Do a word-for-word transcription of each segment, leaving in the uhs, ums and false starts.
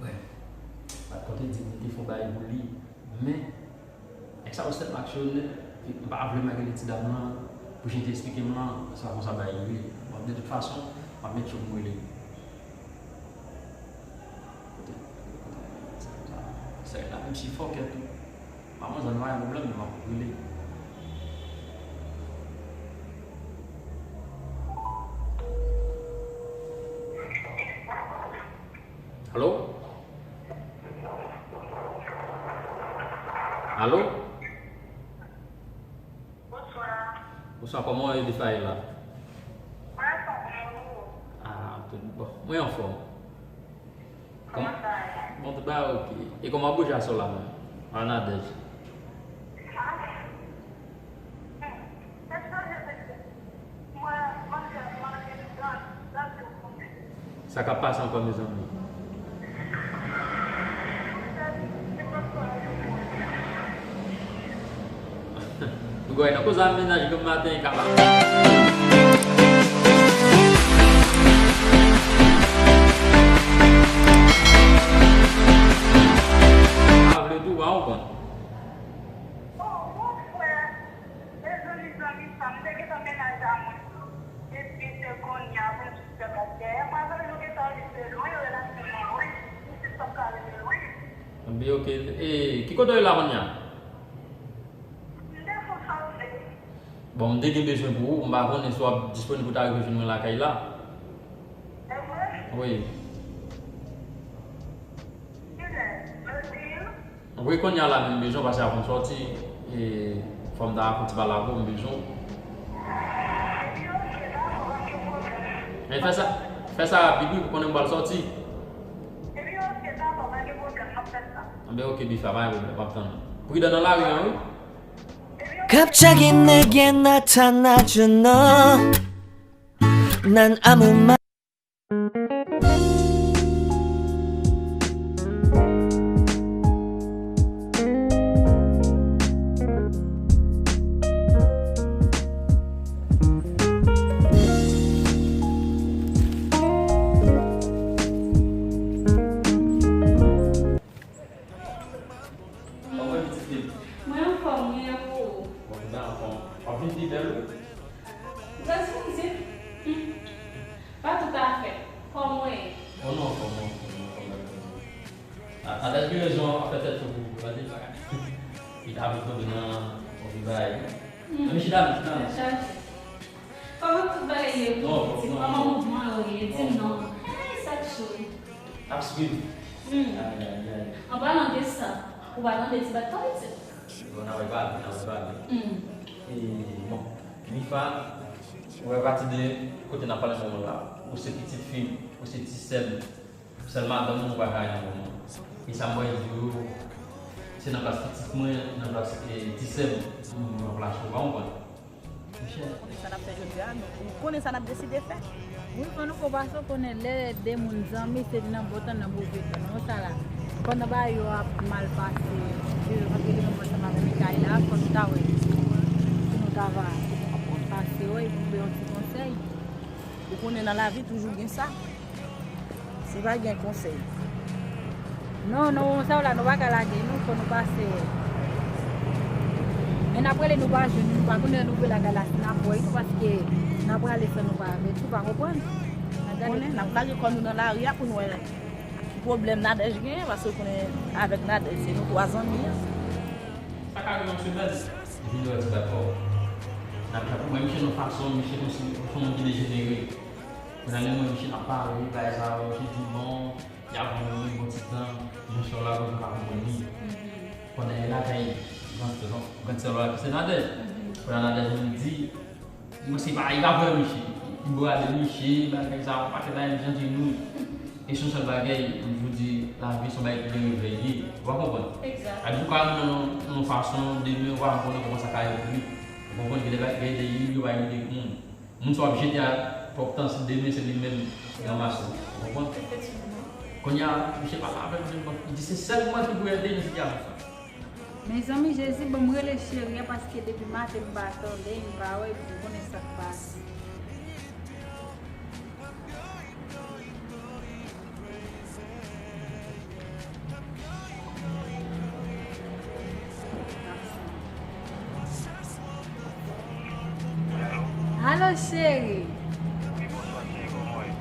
Brèf, m pa t konte di m te fè yon bagay pou li, men nèg sa yo sèt maksyonè, m pa vle malgre ti dam lan, pou jan l te eksplike m lan, se pa konsa bagay yo ye. Bon, de tout fason, m ap met cho pou m rele li. Kote, kote, sa, sa, sèt la, menm si fòkè tou. Manman, zòn pa gen pwoblèm, men m ap rele. Alo? Alo? Bonswa. Bonswa, kòman w ye, Bifa, la? Mwen anfòm, e ou? Ah, tout bon. Mwen anfòm. Kòman sa ye? Bon, tout bagay oke. E kòman boujasò la menm? Anadèj. Ah. Hmm. Tèt chaje, mesye. Mwen, manje, manje, dan, dan tou. Sa k ap pase ankò, mezanmi? Ou kwè nan koze a mennaj granm maten e kaba. Pa vle tou, pa konprann. Oh, mon frè, mezanmi, zanmi pa m, m te gentan mennaj a mwen. Epi se kounye a pou m sou fè bak dèyè. Mwen avè l nou gentan rive lwen, relasyon nou lwen. M di sa ka rive lwen. Anben, oke. E, ki kote w ye la kounye a? M desann Sòse. Bon, m te gen bezwen pou ou, m pa konnen si w ap disponib pou w ta rive jwenn mwen lakay la. E vre? Wi. Kilè? Jodi? Wi, kounye a la menm m bezwen w, paske avan m sòti, e, fò m ta fè yon ti pale avè w, m bezwen w. Epi oke, dakò, pa gen pwoblèm. Men fè sa, fè sa rapid wi, ou konnen m pral sòti. Epi oke, dakò, pa gen pwoblèm, m ap fè sa. Anben oke, Bifa, pa gen pwoblèm, m ap tann ou. Pridan nan lari a, wi. Epi oke. Kapcha gen nèg gen nata nata nan. Nan amou ma. Kòman pitit fi m? Mwen anfòm, mwen ak ou. Bon, mwen anfòm. W ap vin pi bèl, wi. Ou pral sou mizik? Hmm. Pa toutafè. Kòman w ye? Oh non, anfòm, anfòm, anfòm, anfòm. A, Nadège gen rezon ap fè tèt cho pou, pou tande bagay. Li ta vle tonbe nan yon vye bagay. Hmm. Men chita, men chita. Chaje. Kòman tout bagay ye pou ou? Di m kòman mouvman yo ye, di m non. Ay, sa k cho. Ap swiv. Hmm. Ay, ay, ay. An palan de sa, ou pa tande ti bat politik? Bon, n a wè pale, n a wè pale. Hmm. E, bon, Bifa, ou fè pati de kote n ap pale moman la. Ou se pitit fi m, ou se ti sè m. Sèl madanm ou pa ka gen nan moman. E sa m wè di ou, se nan plas pitit mwen, nan plas, e, ti sè m, m ranplase w, pa konprann? Monchè. Ou konnen sa n ap fè jodi a, nou, ou konnen sa n ap deside fè. Wi, fò nou fè w pase, ou konnen lè de moun zanmi, se nan bon tan, nan move tan. Nou sa la, pandan bagay yo ap mal pase, se antre nou ansanm avèk Mikayla, fò nou ta wè si nou ta va pase, wi, pou nou bay yon ti konsèy. Ou konnen nan lavi toujou gen sa. Si pa gen konsèy. Non, non, sa w la, nou pa ka lage, non, fò nou pase. Men n ap rele, nou pa jwenn, nou pa konnen lè nou vle lakay la, si n ap wè tou, paske n ap prale san nou pa avèti, ou pa konprann? Ou konnen, n ap lage kò nou nan lari a pou n wè ki pwoblèm Nadège genyen, paske ou konnen avèk Nadège, se nou twa zanmi an. Sa ka rive yon semèn, epi nou di dakò. N ap jan pou mwen, misye nan fason, misye kòmsi, yon moun ki dejenere. Kounye a, gen moun, misye ap pale, bagay sa yo, misye di non. Y ap vin yon bon ti tan, jan sè w la konn pa konprann li. Pandan li lakay gran sè l la ki se Nadège. Pandan Nadège vin di, li panse pa, li pa vrè miche. Li brade miche, bagay sa, pa fè bagay, li jan di nou. E se yon sèl bagay, m toujou di, lavi se yon bagay ki gen revè li ye. Ou pa konprann? Egzat. Antoulèka, nan yon fason, demen, ou pa konnen kòman sa ka ye pou li. Ou konprann? Gen de bagay, gen de li, yo pa gen de moun. Moun sa w ap jete a twòp tan, si demen se li menm ki ranmase w. Ou konprann? Efektivman. Kounye a, misye pale avè m, li di se sèl mwen ki pou ede nan sitiyasyon sa. Mezanmi, Jezi, ban m rele cheri a, paske depi maten m pa tande, m pa wè, m konnen sa k pase. Alo, cheri. Wi, bonswa, cheri, kòman w ye?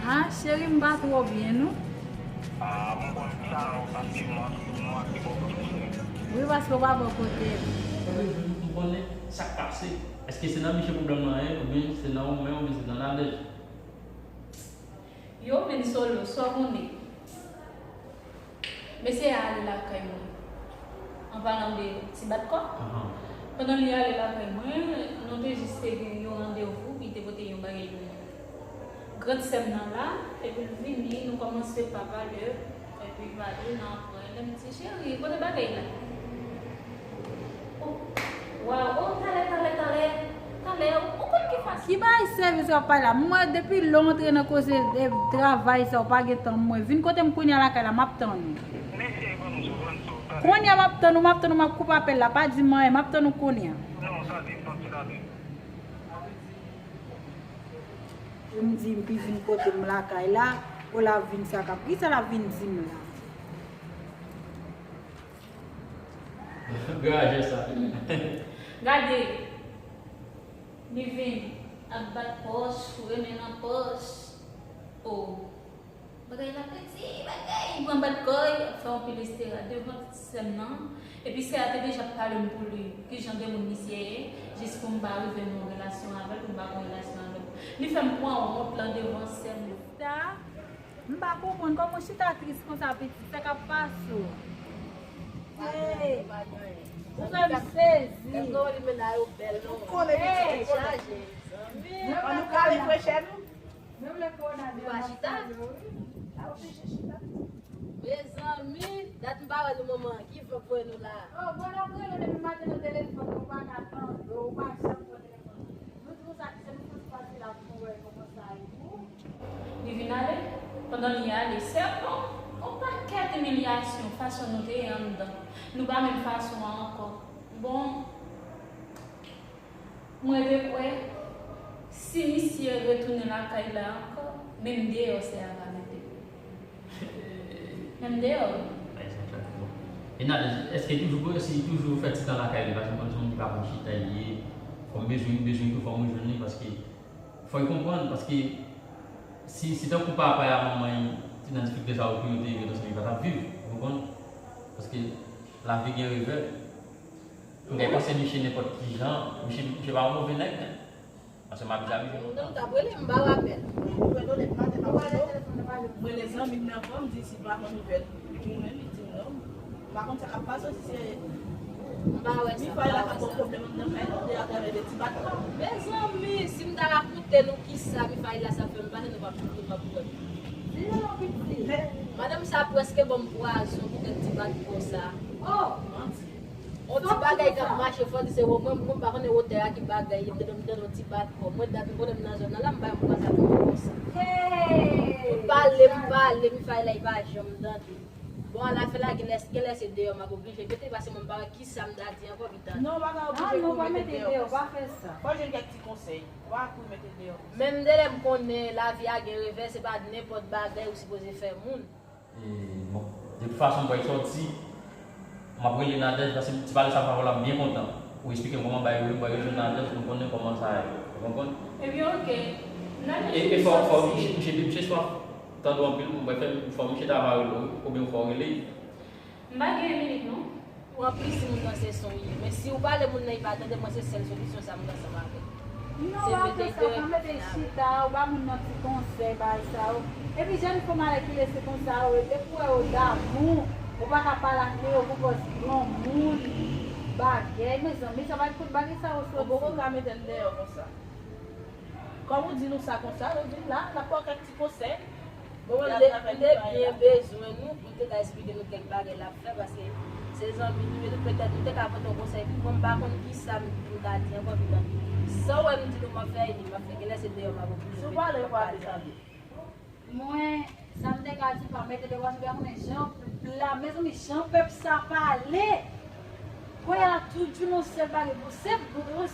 Ah, cheri, m pa twò byen, non. Ah, m konn sa, ou pa di mwen, ou manke bò kote m ye. Wi, paske w pa bò kote m. M konnen sa k pase. Èske se nan miche pwoblèm nan ye, oubyen se nan ou menm, oubyen se nan Nadège? Yo, men solo, sa w konnen. Mesye a ale lakay mwen. An palan de ti bat kò. Ahan. Pandan li ale lakay mwen, nou te jis te gen yon randevou, li te pote yon bagay pou mwen. Gran sè m nan la, epi l vini, nou kòmanse pa pale, epi pale, nan apre, lè m di, cheri, kote bagay la? Oh, waw, oh, talè, talè, talè, talè, ou konn ki fason. Ki bagay sèvis w ap pale la? Mwen, depi lè w antre nan koze de travay sa, w pa gen tan mwen. Vin kote m kounye a lakay la, m ap tann ou. Kounye a m ap tann ou, m ap tann ou, m ap koupe apèl la. Pa di m anyen, m ap tann ou kounye a. Non, tande, tande, tande. Pou m di m pi vin kote m lakay la, ou la vin sa k ap, kisa l ap vin di m la? Gade sa. Gade, li vin ap bat pòch, foure men nan pòch. Oh. Bagay la piti, bagay, li pran bat kò, li ap fè yon pil estera devan sè m nan. Epi sè a te deja pale m pou li, kijan de moun misye ye, jis pou m pa rive nan yon relasyon avè l, pou m pa gen yon relasyon avè l. Li fè m pran wont lan devan sè m. Sa, m pa konprann kòman w chita tris konsa, pitit, sa k ap pase w? Hey, ou fè m sezi. Èske w li men la yo bèl non? Ou konnen pitit chaje. Ann nou kale freche nou. Menm lè kowona de a ap pale yo, wi. A oblije chita. Mezanmi, dat m pa wè nou manman an. Ki van k voye nou la a? Oh, bon, n ap rele depi maten nan telefòn, nou pa ka tande w, ou pa janm pran telefòn. Nou di konsa, ki se nou fouti pase la pou nou wè kòman sa ye pou ou. Li vin ale. Pandan li ale, se yon, yon pakèt imilyasyon, fason nou te ye anndan. Nou pa menm fason an ankò. Bon, mwen te kwè, si misye retounen lakay la ankò, menm deyò sè a va mete l. Menm deyò. Ay, sa fè bon. E Nadège, èske toujou, si toujou fè ti tan lakay li, paske m konn se yon moun ki pa konn chita li ye, fò m bezwen li, m bezwen li tou, fò m rejwenn li, paske fò l konprann, paske si, si tankou papa y a manman y te nan difikilte sa yo pou yo te viv ansanm, yo pa t ap viv, ou konprann? Paske lavi gen revè. M gen panse miche nenpòt ki jan, miche, miche pa yon move nèg, men. Paske m abitye avè miche lontan. Non, m t ap rele, m ba w apèl. Mwen rele zanmi m nan, fò m di si m pa konn nouvèl ou menm, li di m non. M pa konn sa k ap pase, si se m pa wè sa, m pa wè sa. Mifay la ka gen pwoblèm anndan kay nou, de atravè de ti bat kò. Mezanmi, si m ta rakonte nou kisa Mifay la sa fè m pase, nou p ap, nou p ap kwè m. Madanm sa prèske ban m pwazon poutèt ti bat kò sa. Oh! Manti. On ti bagay k ap mache fò, di se wo-, mwen, mwen pa konnen wotè a ki bagay, m tande, m tande on ti bat kò. Mwen dat m konnen m nan zòn nan la, m pa yon pwazon konsa. Hey! M pale, m pale, Mifay la, li pa janm tande. Bon, alafè la, genlè, genlè se deyò m ap oblije mete, paske mwen m pa wè kisa m ta di ankò, ki ta. Non, w pa ka oblije kouri mete deyò konsa. Fò jwenn kèk ti konsèy. W pa ka kouri mete deyò konsa. Menm de lè m konnen lavi a gen revè, se pa nenpòt bagay ou sipoze fè moun. E, bon, de tout fason, m pral sòti, m ap rele Nadège, paske ti pale sa avè w la, m byen kontan. Ou eksplike m kòman bagay yo ye, m pral rejwenn Nadège pou m konnen kòman sa ye. Ou konprann? Ebyen, oke. Nadège, e, e fò, fò, misye, misye, misye swaf tande w anpil, m pral fè, fò misye ta va rele w, oubyen fò w rele. M pa gen minit, non. Ou anplis moun nan se son li ye. Men si ou pale moun nan, li pa tande, mwen se sèl solisyon sa m gen ansanm avè l. Non, w ap fè sa, pa mete chita, ou ba moun nan ti konsèy, bagay sa yo. Epi jèn fanm alèkile se konsa yo ye, depi w wè yo damou, ou pa ka pale ak yo, pou kòz granmoun, bagay, mezanmi, sa pa t kout bagay sa yo soti. Ou poko ka mete l deyò konsa. Kòm ou di nou sa konsa, nou vin la, n ap ba w kèk ti konsèy. Bon, mwen, m te, m te byen bezwen nou pou m te ka esplike nou kèk bagay l ap fè, paske se zanmi nou ye, nou petèt nou te ka pote yon konsèy pou mwen, m pa konn kisa m, m ta di ankò, pitan. Sa w wè m di nou m ap fè, e li m ap fè, genlè se deyò m ap oblije mete, m ap pale. Mwen, sa m te ka di, pa mete deyò, paske w pa konnen jan, la, mezanmi, jan pèp sa pale. Kounye a, tout jou nou sèl bagay. Se,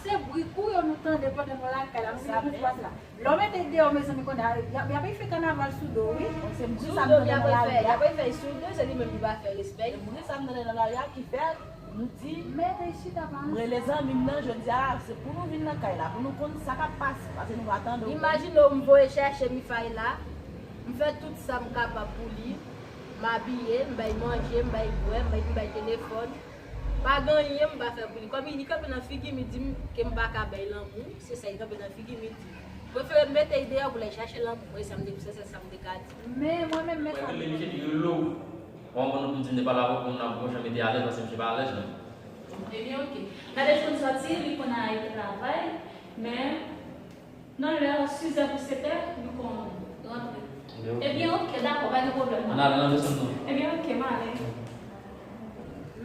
se bri kou yo nou tande pandan nou lakay la, nou vin pou plas la. Lè w mete deyò, mezanmi, kounye a, y ap, y ap fè kanaval sou do, wi. Se bri sa m tande nan lari a. Y ap fè sou do, se li menm ki pa fè respè. Se bri sa m tande nan lari a ki fè nou di, mete chita pa ansanm. M rele zanmi m nan jodi a, se pou nou vin nan kay la, pou nou konn sa k ap pase, paske nou pa tande w. Imajine w, m voye chèche Mifaela, m fè tout sa m kapab pou li, m abiye, m bay manje, m bay bwè, m bay, m bay telefòn. Pa gen anyen m pa fè pou li. Kòm li kanpe nan figi m, li di m ke m pa ka bay lanmou, se sa li kanpe nan figi m, li di m. Prefere m mete l deyò pou l al chache lanmou. Mwen, sa m te, se sèl sa m te ka di. Men, mwen menm, men sa m. Mwen rele misye, li rele w. Bon, bon, nou di m te pale avè w, pou nou, pou nou janm mete alèz, paske misye pa alèz, non. Ebyen, oke. Gade, jwenn sòti, li konn al travay, men nan lè sizè pou setè, li konn rantre. Ebyen, oke, dakò, pa gen pwoblèm, non. Ann ale nan leson, non. Ebyen, oke, m ale.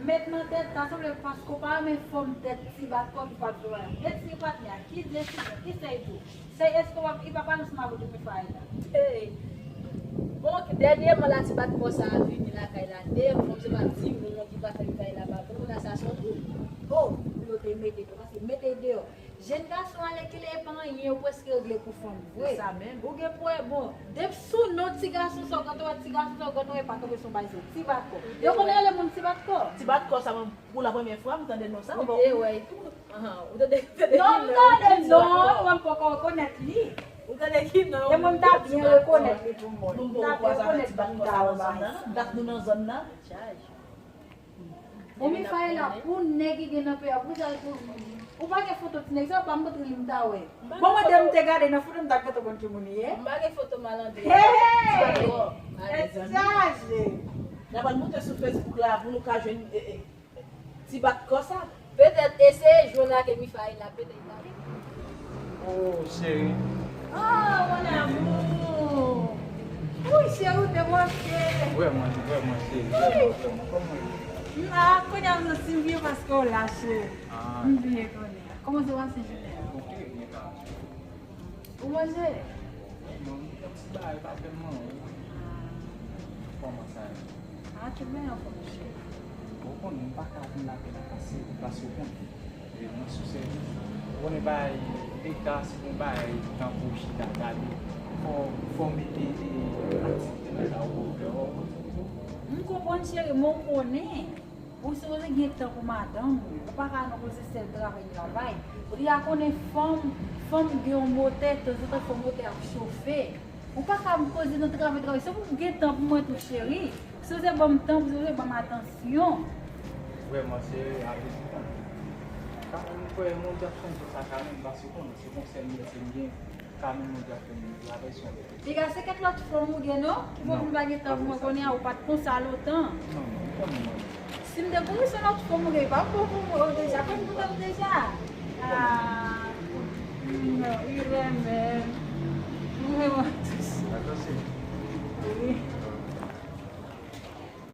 Met nan tèt, ta sanble paske w pa renmen fòm tèt ti bat kò ki pa t vle. E ti patnè a, ki desizyon, ki sèy tou? Sèy èske w ap, li pa pale ansanm avè w depi fwa la? Hey! Bon, dènyèman la, ti bat kò sa a vini lakay la. Deyò, fòm se pa ti moun nan ki pa fè li fè la pa bon, kounye a sa se yon tou. Oh, pou yo te mete deyò, paske mete deyò. Jèn gason alèkile e pa anyen, yo prèske regle pou fanm vre. Se sa menm. Ou gen pou wè, bon, depi sou non ti gason sa, w gentan wè ti gason sa, w gentan wè pa kanpe sou bay se ti bat kò. Yo konn rele moun ti bat kò. Ti bat kò sa, mwen, pou la premyè fwa, m tande non sa. Ou te wè tou. Ahan, ou tande, tande non, m tande non, mwen m poko rekonèt li. Ou tande ki non? E mwen m ta byen rekonèt li pou mwen. M ta byen rekonèt li pou m ta wè bagay sa. Dat nou nan zòn nan. Chaj. Bon, Mifaela, pou nèg ki gen nan peyi a, pou sa, pou, ou pa gen foto ti nèg sa, ou pa montre li, m ta wè. Bon, mwen, de m te gade nan foto, m ta gentan konn ki moun li ye. M pa gen foto malandren. Hey, hey! Tèt chaje. N a pral monte sou Facebook la pou nou ka jwenn, eh, eh, ti bat kò sa. Petèt eseye jwenn ak Mifaela, petèt la. Oh, cheri. Oh, mon amour. Wi, cheri, ou te manke. Vrèman, vrèman, cheri. Vrèman, vrèman. Kòman w ye? M la, kounye a m santi m byen paske w la, cheri. Ah. M byen kounye a. Kòman se pase jounen an? Bon, trè byen, pa. Ou manje? Non, m pran ti bagay, pa fè m manyen. Ah. Kòman sa ye? Ah, tout byen anfòm, cheri. Ou konnen, m pa ka vin lakay la pase, pase w konnen. E mwen sou sèvis. Ou konnen bagay leta, se yon bagay tankou chita gade. Fò, fò mete, e, aktivite nan sa ou fè, ou konprann? M konprann, cheri, men w konnen, ou sipoze gen tan pou madanm ou. Ou pa ka nan koze sèl travay, travay. Ou deja konnen fanm, fanm gen yon motè, tanzantan fò motè ap chofe. Ou pa ka ap koze nan travay, travay. Se pou m gen tan pou mwen tou, cheri. Sipoze ban m tan, sipoze ban m atansyon. Vrèman, se avèk tan. Kanmenm, m kwè, mwen, m t ap chanje sa kanmenm, paske w konnen, se konsèy m ye, se m gen, kanmenm, mwen, m t ap fè m travay sou yon lòt. Piga, se kèk lòt fanm ou gen, non? Ki fè w pa gen tan pou mwen konnen an, ou pa t konsa lontan. Non, non, m konnen, mwen. Si m te konnen se lòt fanm ou gen, pa bon pou mwen, ou deja konn pou mwen deja. Ah, non, li renmen m. Li renmen m. Atanse. Wi.